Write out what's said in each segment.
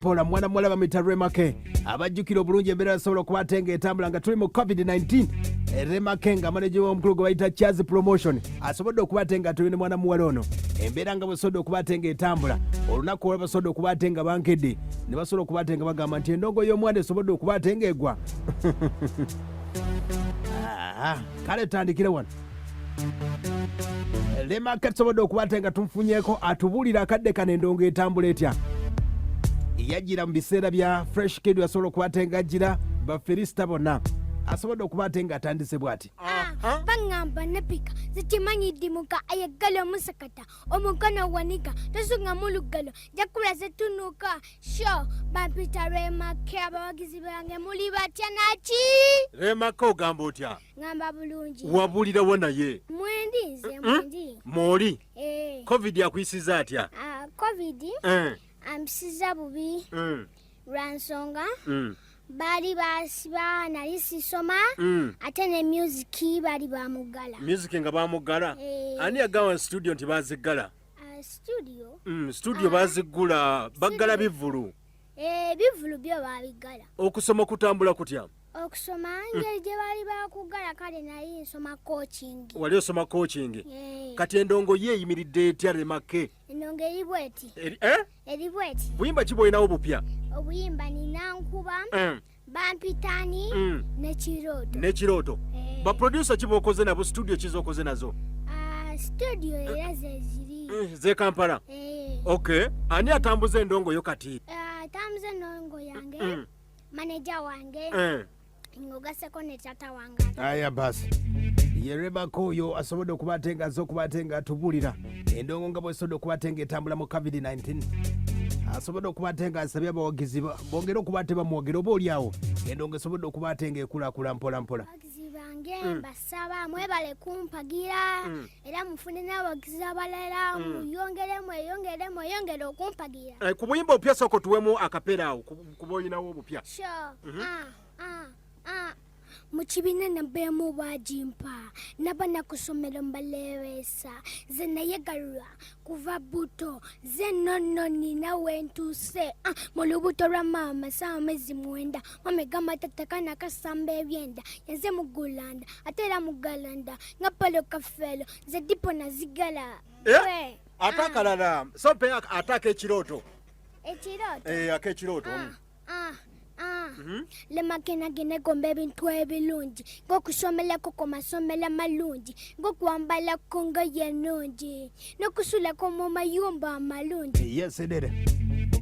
Mpola mwana muwala bamuyita Remake. Abajjukira obulungi embeera yasobola okuba ate ng'etambula nga tuli mu COVID-19. Remake nga maneja w'omukulu gwe bayita Chaz Promotion asobodde okuba ate nga tuli ne mwana muwala ono. Embeera nga bwesobodde okuba ate ng'etambula olunaku olwa basobodde okuba ate nga bankedde ne basobola okuba ate nga bagamba nti endongo y'omwana esobodde okuba ate ng'egwa. Kale tutandikire wano. Lemaka tusobodde okuba ate nga tumufunyeko atubuulira akadde kano endongo etambula etya. Yajjira mu biseera bya Fresh Kid, yasobola okuba ate nga ajjira bafirisita bonna, asobodde okuba ate nga atandise bw'ati. Ah, baŋŋamba nepika zikimanyi ddimuka ayagala omusakata omukono wanika tosungamu lugalo jakula zetunuka sho bampita Remake abawagizi bange muli batya naki Remake ogamba otya? Ngamba bulungi. Wabulirawo naye? Mwendi nze mwendi. Mwoli? Eh. Covid akuyisiza atya? Ah, Covid ampisiza bubi lwa nsonga baali basiba nali sisoma ate ne music baali bamuggala. Music nga bamuggala? Ani yagamba studio nti baziggala? Studio? Studio baziggula, baggala bivvulu. Ebivvulu byo babiggala. Okusoma kutambula kutya? Okusoma ngeri gye baali bakugala, kale nali nsoma coaching. Wali osoma coaching? Kati endongo ye eyimiridde etya Remake? Endongo eri bweti. Eri bweti. Buyimba ki bwolinawo bupya? Obuyimba nina nkuba, bampitani n'ekirooto. N'ekirooto. Ba producer ki b'okoze nabo, studio ki z'okoze nazo? Studio era zeziri. Ze Kampala? Okay. Ani atambuza endongo yo kati? Atambuza endongo yange maneja wange ng'ogasseko ne taata wange. Aya basi ye Remake oyo asobodde okuba ate nga azze okuba ate nga atubulira endongo nga bwesobodde okuba ate nga etambula mu COVID-19. Asobodde okuba ate nga asabye abawagizi bongere okuba ate bamuwagira oba oli awo endongo esobodde okuba ate nga ekulakula mpola mpola. Abawagizi bange mbasaba mwebale kumpagira era mufune n'abawagizi abalala, muyongere mweyongere mweyongere okumpagira. Ku buyimba obupya sooka otuwemu akapeera awo kuba olinawo obupya. Sure. Mu kibiina nabeemu bagimpa naba nakusomero mbaleweesa nze nayegalula kuva buto nze nonno nina wentuuse mu lubuto lwa maama saawa mezi 9 mama egamba tatakana kasamba ebyenda yanze mugulanda ate era mugalanda nga palo kafeelo nze dipo nazigala. Ate akalala sope ate ak'ekirooto. Ekirooto? Ak'ekirooto. Remake nange negomba ebintu ebirungi ng'okusomerako ku masomero amalungi ng'okwambalako ngoye ennungi n'okusulako mu mayumba amalungi. Yes, dere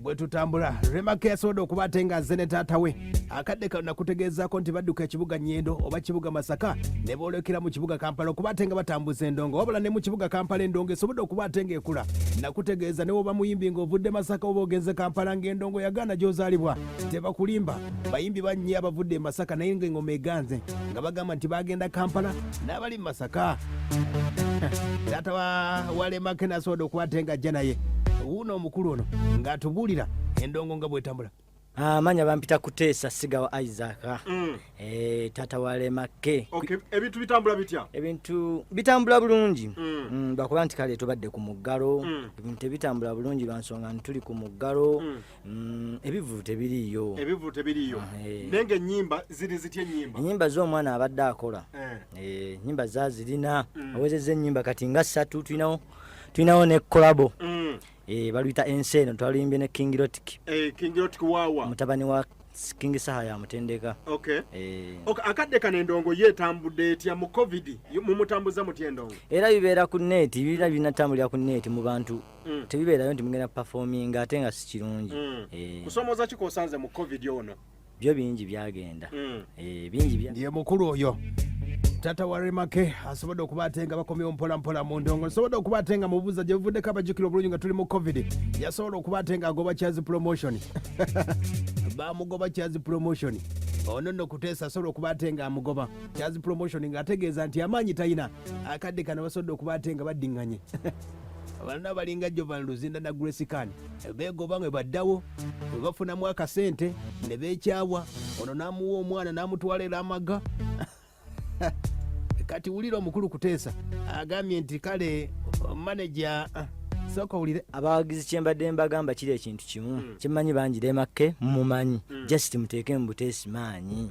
bwe tutambula Remake yasobodde okuba ate nga azze ne taata we. Akadde kano nakutegeezaako nti badduka ekibuga Nyendo oba kibuga Masaka ne boolekera mu kibuga Kampala okuba ate nga batambuza endongo. Wabula ne mu kibuga Kampala endongo esobodde okuba ate ng'ekula. Nakutegeeza ne woba muyimbi ng'ovudde Masaka oba ogenze Kampala ng'endongo yagaana gy'ozaalibwa tebakulimba. Bayimbi bannyi abavudde e Masaka naye ng'engoma eganze nga bagamba nti bagenda Kampala n'abali mu Masaka. Taata wa Remake nasobodde okuba ate ng'ajja naye wuuno omukulu ono ng'atubuulira endongo nga bw'etambula. Amanya bampita Kuteesa Sigawa Isaac. Taata wa Remake. Okay, ebintu bitambula bitya? Ebintu bitambula bulungi. Lwakuba nti kale tubadde ku muggalo. Ebintu tebitambula bulungi lwa nsonga nti tuli ku muggalo. Ebivvulu tebiriiyo. Ebivvulu tebiriiyo. Naye ng'ennyimba ziri zitya ennyimba? Ennyimba z'omwana abadde akola. Ennyimba zaazirina. Awezezza ennyimba kati nga 3, tulinawo ne collabo. Baluyita ensi eno, twaluyimbye ne King Rotic. King Rotic waawa? Mutabani wa King Saha yamutendeka. Okay, akadde kano endongo ye etambudde etya mu COVID? Mumutambuza mutya endongo? Era bibeera ku net, bibeera binatambulira ku net mu bantu. Tebibeerayo nti mugenda performing ate nga si kirungi. Kusomooza ki kw'osanze mu COVID ono? Byo bingi byagenda. Bingi bya- Ye mukulu oyo taata wa Remake asobodde okuba ate nga bakomyewo mpola mpola mu ndongo. Nsobodde okuba ate nga mubuuza gye buvuddeko abajjukira obulungi nga tuli mu COVID yasobola okuba ate nga agoba Chaz Promotion. Bamugoba Chaz Promotion. Ono nno Kuteesa asobola okuba ate nga amugoba Chaz Promotion ng'ategeeza nti amaanyi talina. Akadde kano basobodde okuba ate nga baddiŋŋanye. Abalala balinga Jovan Luzinda na Grace Khan beegoba nga baddawo bwe bafunamu akasente ne beekyawa, ono n'amuwa omwana n'amutwala era amaga. Kati wulira omukulu Kuteesa agambye nti kale maneja Sooka owulire. Abawagizi kyembadde mbagamba kiri ekintu kimu kyemmanyi bangi Rema K mumumanyi, just muteeke mu buteesi maanyi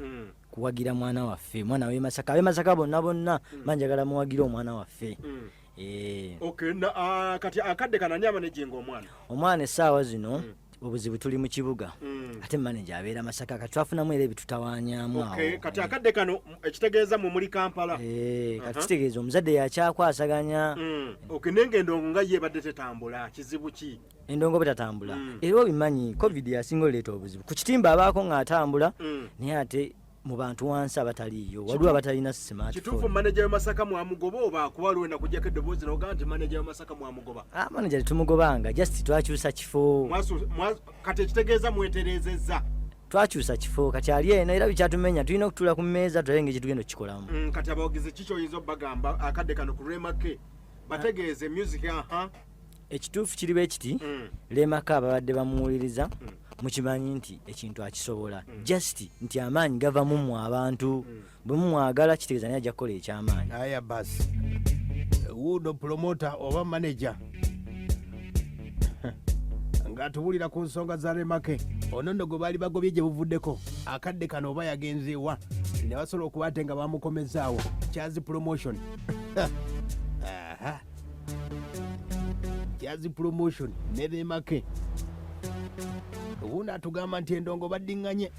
kuwagira mwana waffe, mwana w'e Masaka. Ab'e Masaka bonna bonna manjagala muwagire omwana waffe. Okay, kati akadde kano ani amanaginga omwana? Omwana essaawa zino obuzibu tuli mu kibuga, ate manager abeera Masaka. Kati twafunamu era ebitutawaanyaamu awo. Kati akadde kano ekitegeeza mwe muli Kampala? Kati kitegeeza omuzadde yakyakwasaganya. Okay, naye nga endongo nga ye ebadde tetambula, kizibu ki? Endongo bwetatambula, era obimanyi COVID yasinga oleeta obuzibu ku kitimba. Abaako ng'atambula, naye ate mu bantu wansi abataliiyo, waliwo abatalina Kituufu? smartphone. Manager w'e Masaka mwamugoba oba? Kuba waliwo nakujjako eddoboozi nogaa nti manager w'e Masaka mwamugoba. Ah, manager tetumugobanga, just twakyusa kifo. Kati ekitegeeza mweterezezza? Twakyusa kifo, kati ali eno era bikyatumenya. Tulina okutuula ku mmeeza tulabe engeri gyetugenda okukikolamu. Kati abawagizi kiki oyinza obbagamba akadde kano ku Rema K? Bategeeze music aha. Ekituufu kiri bwe kiti: Rema K ababadde bamuwuliriza mukimanyi nti ekintu akisobola, just nti amaanyi gava mummwe abantu. Bwe mumwagala kitegeeza naye ajja kukola ekyamaanyi. Aya basi, wuuno promoter oba manager ng'atubulira ku nsonga za Rema K. Ono nno gwe baali bagobye gye buvuddeko, akadde kano oba yagenze wa ne basobola okuba ate nga bamukomezaawo Kyazi Promotion. Aha. Kyazi Promotion ne Rema K wuuno atugamba nti endongo baddiŋŋanye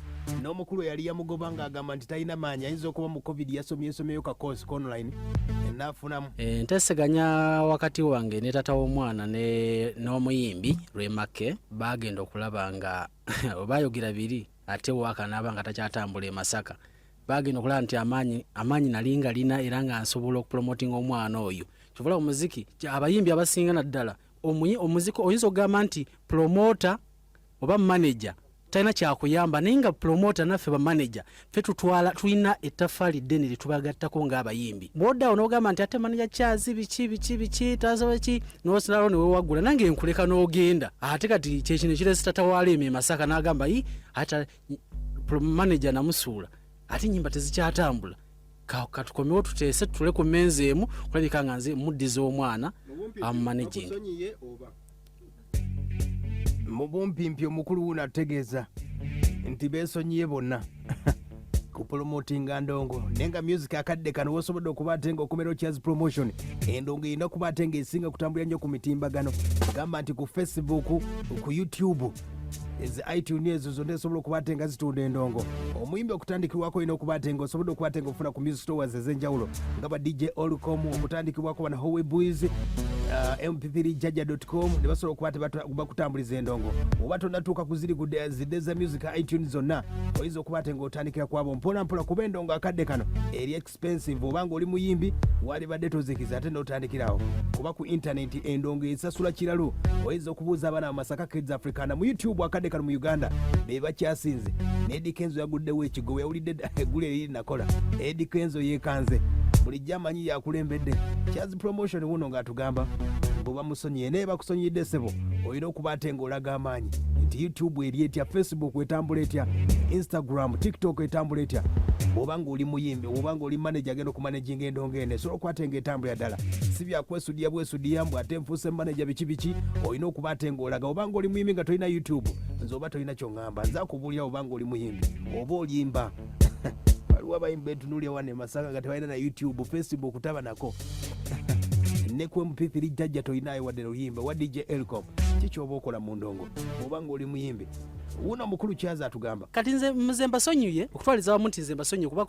n'omukulu eyali yamugoba ng'agamba nti talina maanyi, ayinza okuba mu COVID yasomye ensomyeyo ka course online naafunamu. Enteeseganya wakati wange ne tata w'omwana n'omuyimbi Rema K bagenda okulaba nga bayogera biri, ate waaka naaba nga takyatambula e Masaka. Bagenda okulaba nti amaanyi nali nga lina era nga nsobola okupromotinga omwana oyo. Kyovula omuziki abayimbi abasinga naddala omuziki oyinza okugamba nti promoter oba manager talina kyakuyamba, naye nga promoter naffe bamanager ffe tutwala tulina ettaffaali ddene lyetubagattako ng'abayimbi. Bw'oddawo n'ogamba nti ate manager kyazi biki biki biki tasobola ki, n'osinalawo ne weewaggula nange nkuleka n'ogenda. Ate kati kyekino ekireese tata wa Rema e Masaka n'agamba yi ate manager namusuula, ate ennyimba tezikyatambula. Katukomewo tuteese tutule ku mmeeza emu kulabika nga nze muddiza omwana amumanaging. Bakusonyiye oba? Mu bumpimpi omukulu wuno ategeeza nti beesonyiye bonna kupromotinga ndongo, naye nga music akadde kano wosobodde okuba ate nga okomera Kyazi Promotion, endongo erina kuba ate nga esinga kutambulira nnyo ku mitimbagano, gamba nti ku Facebook, ku YouTube, ezi iTunes, ezo zonna esobola okuba ate nga zitunda endongo. Omuyimbi okutandikibwako olina okuba ate nga osobola okuba ate nga ofuna ku music stores ez'enjawulo nga ba DJ Olcom, okutandikibwako bana Howe Boys, mp3 jaja.com, ne basobola okuba ate bakutambuliza endongo. Oba tonatuuka ku ziri ku zidde za music iTunes zonna, oyinza okuba ate ng'otandikira kwabo mpola mpola, kuba endongo akadde kano eri expensive. Oba ng'oli muyimbi walibadde tozikiza ate n'otandikirawo, kuba ku intaneti endongo esasula kiralu. Oyinza okubuuza abaana ba Masaka Kids Africana mu YouTube, akadde kano mu Uganda be bakyasinze. Ne Eddy Kenzo yaguddewo ekigo bwe yawulidde eggulu eriri nakola. Eddy Kenzo yeekanze, bulijjo amanyi yakulembedde. Kyazi Promotion wuno ng'atugamba bwe bamusonyiye, naye bakusonyiyidde ssebo, olina okuba ate ng'olaga amaanyi nti YouTube eri etya, Facebook etambula etya, Instagram, TikTok etambula etya. Bw'oba ng'oli muyimbi oba ng'oli manager agenda okumanaginga endongo eno, esobola okuba ate ng'etambulira ddala, si byakwesudiya bwesudiya mbu ate nfuuse manager biki biki. Olina okuba ate ng'olaga. Oba ng'oli muyimbi nga tolina YouTube, nze oba tolina kyoŋŋamba, nze akubuulira. Oba ng'oli muyimbi oba olimba, waliwo abayimbi betunuulya wano e Masaka nga tebalina na YouTube, Facebook taba nako, ne ku MP3 jjajja tolinayo wadde luyimba wa DJ Elcom. Kikyoba okola mu ndongo oba ng'oli muyimbi? Wuno omukulu Kyaza atugamba. Kati nze mbasonyiye okutwaliza wamu nti nze mbasonyiye kuba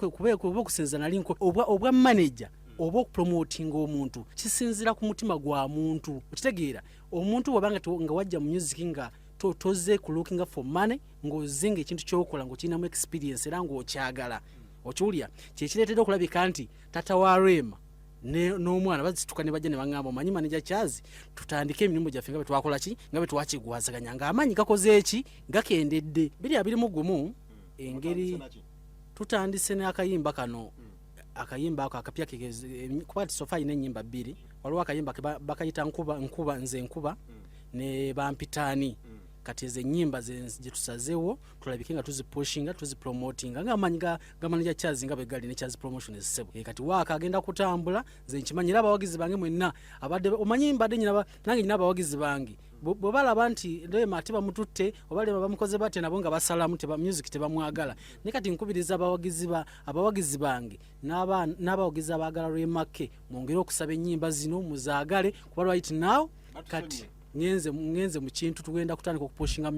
okusinziira nali obwa manager oba okupromotinga omuntu kisinziira ku mutima gwa muntu. Okitegeera, omuntu bw'oba nga wajja mu music nga toze ku looking for money, ng'ozze nga ekintu kyokola ng'okirinamu experience era ng'okyagala, okiwulira, kyekireetera okulabika nti tata wa Rema n'omwana bazituka ne bajja ne baŋŋamba, omanyi manager Kyazi, tutandike emirimu gyaffe nga bwe twakola ki, nga bwe twakigwazaganya ng'amaanyi gakoze eki gakendedde 2021. Engeri tutandise n'akayimba kano, akayimba ako akapya kuba ti so far alina ennyimba bbiri. Waliwo akayimba ke bakayita nkuba, nkuba nze nkuba ne bampitaani. Kati ezo ennyimba gye tusazeewo tulabike nga tuzipushinga, tuzipromotinga ng'amaanyi ga manager Charles nga bwe gali ne Charles Promotion ssebo. Kati waaka agenda kutambula, nze nkimanyi, era abawagizi bange mwenna abadde omanyi mbadde nyina nange nyina abawagizi bange bwe balaba nti Rema ate bamututte oba Rema bamukoze batya, nabo nga basalamu teba music tebamwagala. Naye kati nkubiriza abawagizi bange n'abawagizi abaagala Rema K, mwongere okusaba ennyimba zino muzaagale, kuba right now kati ngenze mu kintu, tugenda kutandika okupushinga.